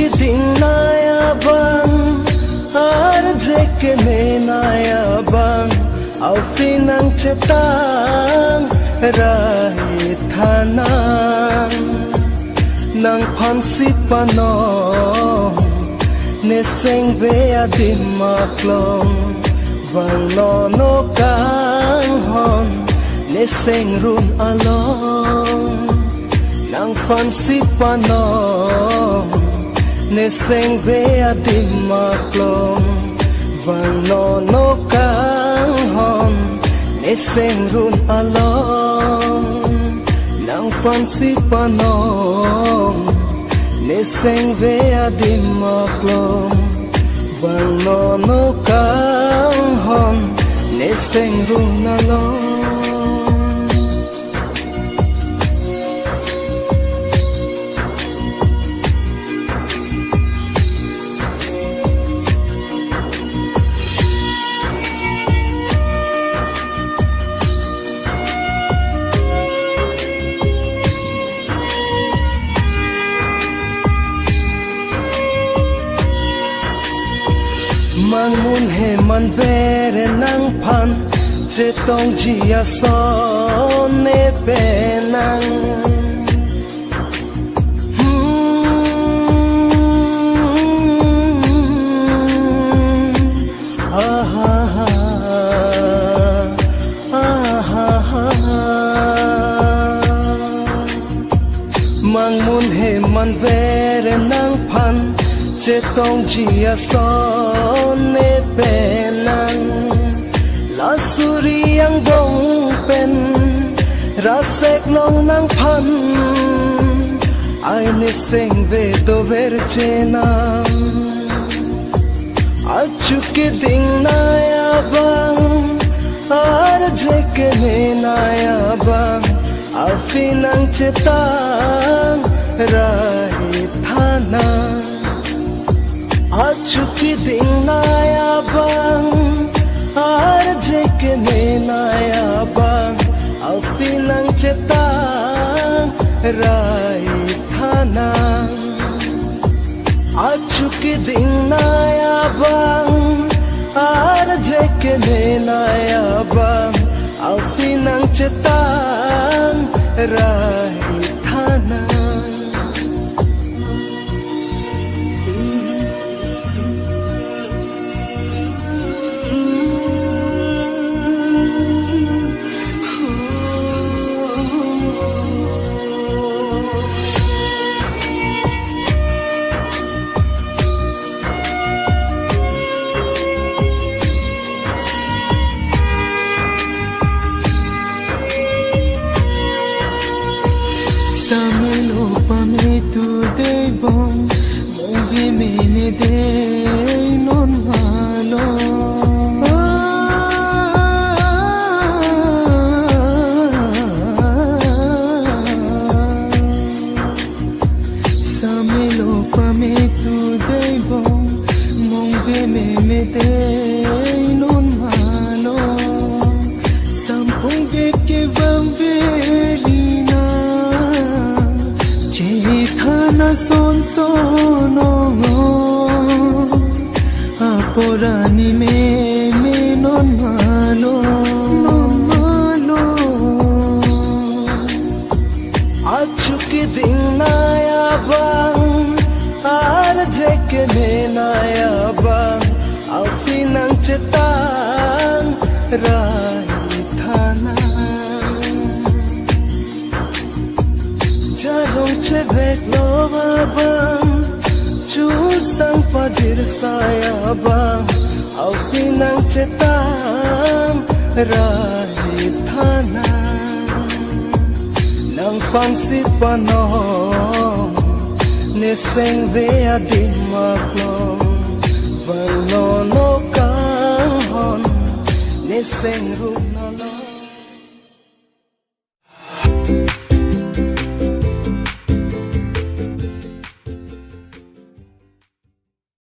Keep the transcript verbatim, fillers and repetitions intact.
Ding nai abang, arje keme nai abang, aphi nangchetang rai thanang. Nangphansi panon, nesengve adim aklong, vang nono kanghon, neseng run along. Nangphansi panon, nesengve adim aklong, vang nono kanghon, neseng run along. Nangphansi panon, nesengve adim aklong, vang nono kanghon, neseng run along. Mangmun he manver nangphan chetongji ason ne penang. Hmm. Ah, ah, ah, ah, ah, ah. Mangmun he manver nangphan chetongji ason ne penang. La suri angbong pen rasek long nangphan ai nesengve dover chenam. Achu keding nai abang, arje keme nai abang, aphi nangchetang rai thanang. Achu keding nai abang, arje keme nai abang, aphi nangchetang rai thanang. Achu keding nai abang, arje keme nai abang, aphi nangchetang rai thanang. Samelo pame tu dei bong, mungvi meme dei non malo. Samelo pame tu dei bong, mungve meme dei non malo. Sampung det ke vangve lina, chethana son son ong. Apor ani meme non malo, non malo. Achu keding nai abang, arje keme nai abang, aphi nangchetang rai thanang. Jarong chevek lo abang, chusang pajir sai abang, aphi nangchetang rai thanang. Nangphansi panon, nesengve adim aklong, vang nono kanghon, neseng run along.